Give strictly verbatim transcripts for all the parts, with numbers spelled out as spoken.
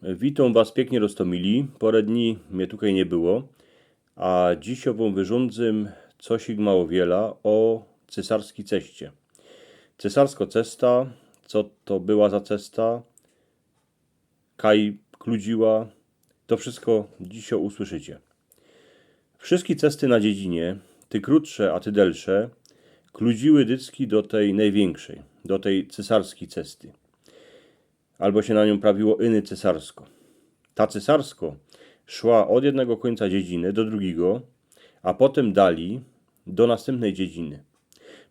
Witōm was piyknie, roztōmili. Pora dni mie tukej niy było, a dzisiej wōm wyrządzym cosik mało wiela ô cesarskij ceście. Cesarsko cesta, co to była za cesta, kaj kludziła, to wszysko dzisiej usłyszycie. Wszyski cesty na dziedzinie, ty krōtsze, a ty delsze, kludziły dycki do tyj nojwiynkszy, do tyj cesarskij cesty. Abo sie na niōm prawiło iny cesarsko. Ta cesarsko szła ôd jednego kōńca dziedziny do drugigo, a potym dalij do nastympnyj dziedziny.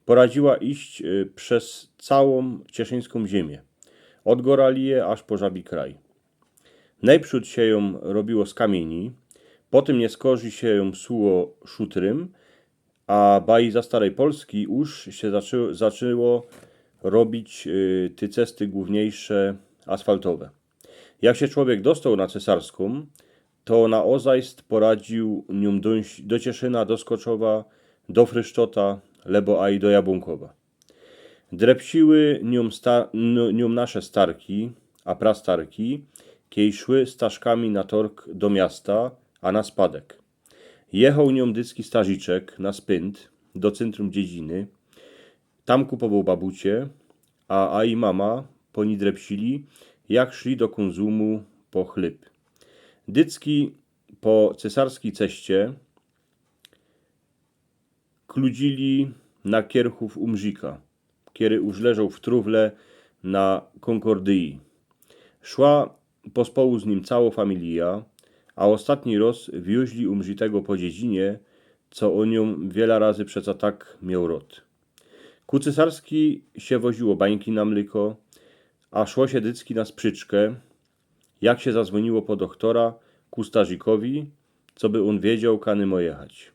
Poradziła iś, y, bez cołkōm cieszyńską ziymia. Ôd Goralije aż po Żabi kraj. Nojprzōd sie jōm robiło z kamiyni, potym niyskorzij sie jōm suło szutrym, a baj za starej Polski już sie zaczō-, zaczōło robić, y, ty cesty głōwniejsze asfaltowe. Jak sie czowiek dostoł na cesarską, to na ôzajst poradziōł niōm dōńś do Cieszyna, do Skoczowa, do Frysztota, lebo aj do Jabōnkowa. Drepsiły niōm sta-, n-, niōm nasze starki, a prastarki, kej szły stażkami na torg do miasta, a na spadek. Jechoł niōm dycki stażiczek na spynt do cyntrum dziedziny. Tam kupowoł babucie, a, a i mama po ni drepsili, jak szli do Kōnzumu po chlyb. Dycki po cesarskij ceście kludzili na kierchōw u Mrzika, kery już leżoł w trōwle na Kōnkordyi. Szła pospołu z nim cołko familija, a ôstatni roz wiōźli u Mrzitego po dziedzinie, co ôn jōm wiela razy przeca tak mioł rod. Ku cesarskij sie woziło bańki na mlyko, a szło sie dycki na sprzyczkã, jak sie zazwōniło po dochtora ku starzikowi, coby ôn wiedzioł, kany mo jechać.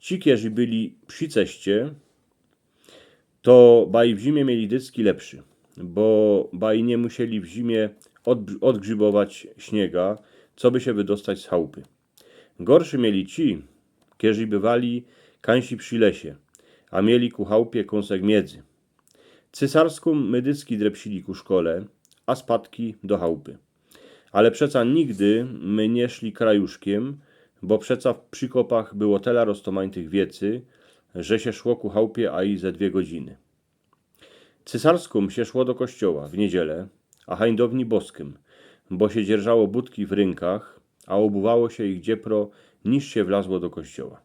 Ci, kerzy byli przi ceście, to baj w zimie mieli dycki lepszy, bo baj niy musieli w zimie odb-, odgrzybować śniega, coby sie wydostać z chałpy. Gorszy mieli ci, kerzy bywali kańsi przi lesie, a mieli ku chałpie kōnsek miedzy. Cesarską my dycki drepsili ku szkole, a spadki do chałpy. Ale przeca nigdy my niy szli krajuszkiym, bo przeca w przikopach było tela roztomańtych wiecy, że sie szło ku chałpie aj ze dwie godziny. Cesarską sie szło do kościoła w niedziele, a hańdowni boskym, bo sie dzierżało butki w rynkach, a ôbuwało sie ich dziepro, niż sie wlazło do kościoła.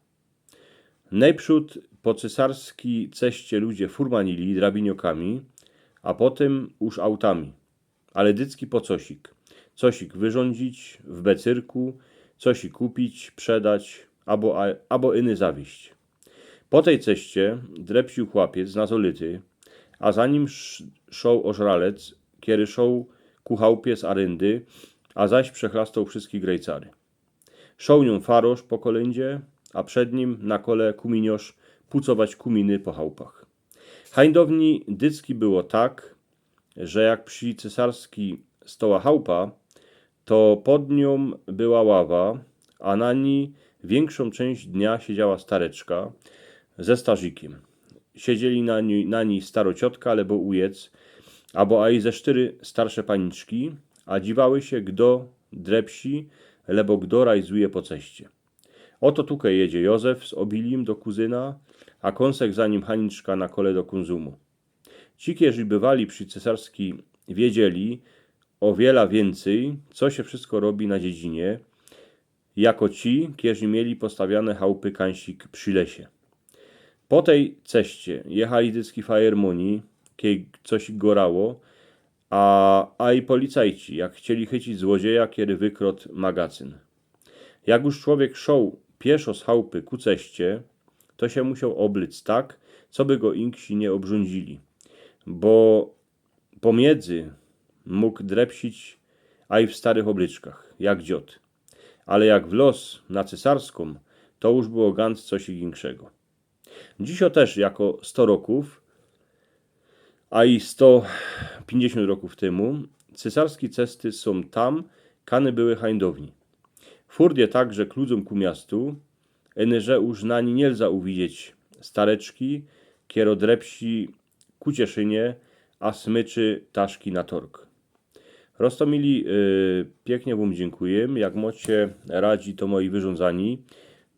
Nojprzōd po cesarskij ceście ludzie furmanili drabiniokami, a potym już autami. Ale dycki po cosik. Cosik wyrządzić w becyrku, cosik kupić, przedać, abo a-, abo iny zawieźć. Po tyj ceście drepsiōł chłopiec z Nazolyty, a za nim sz-, szoł ôżralec, kery szoł ku chałpie z Aryndy, a zaś przechlastoł wszyjske grejcary. Szoł niōm farosz po kolyndzie, a przed nim na kole kuminiŏrz pucować kuminy po chałpach. Hańdowni dycki było tak, że jak przi cesarskij stoła chałpa, to pod niōm była ława, a na nij wiynkszōm czynść dnia siedziała stareczka ze starzikiym. Siedzieli na nij, na nij starociotka, lebo ujec, abo aj ze sztyry starsze paniczki, a dziwały sie, gdo drepsi, lebo gdo rajzuje po ceście. Ôto tukej jedzie Jōzef z Ôbilim do kuzyna, a kōnsek za nim Haniczka na kole do Kōnzumu. Ci, kerzy bywali przi cesarskij, wiedzieli ô wiela wiyncyj, co sie wszysko robi na dziedzinie, jako ci, kerzy mieli postawiane chałpy kańsik przi lesie. Po tyj ceście jechali dycki fajermōni, kej cosik gorało, a, a i policajci, jak chcieli chycić złodzieja, kery wykrod magacyn. Jak już czowiek szoł pieszo z chałpy ku ceście, to sie musioł ôblyc tak, coby go inksi niy ôbrządzili, bo pomiedzy mōg drepsić aj w starych ôblyczkach, jak dziŏd. Ale jak wlŏz na cesarską, to już było gant cosik inkszego. Dzisiŏ tyż jako sto rokōw, a i sto piyńćdziesiōnt rokōw tymu, cesarskij cesty sōm tam, kany były hańdowni. Furt je tak, że kludzōm ku miastu, iny że już na nij niy lza uwidzieć stareczki, kero drepsi ku Cieszynie, a smyczy taszki na torg. Roztōmili, yy, piyknie wōm dziynkujã. Jak mocie radzi to moje wyrządzanie,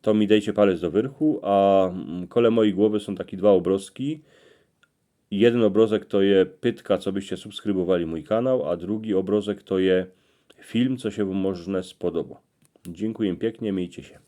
to mi dejcie palec do wyrchu, a mm, kole mojij głowy sōm takie dwa ôbrozki. Jedyn ôbrozek to je pytka, co byście subskrybowali mōj kanał, a drugi ôbrozek to je film, co sie wōm może spodobo. Dziynkujã piyknie, miejcie sie.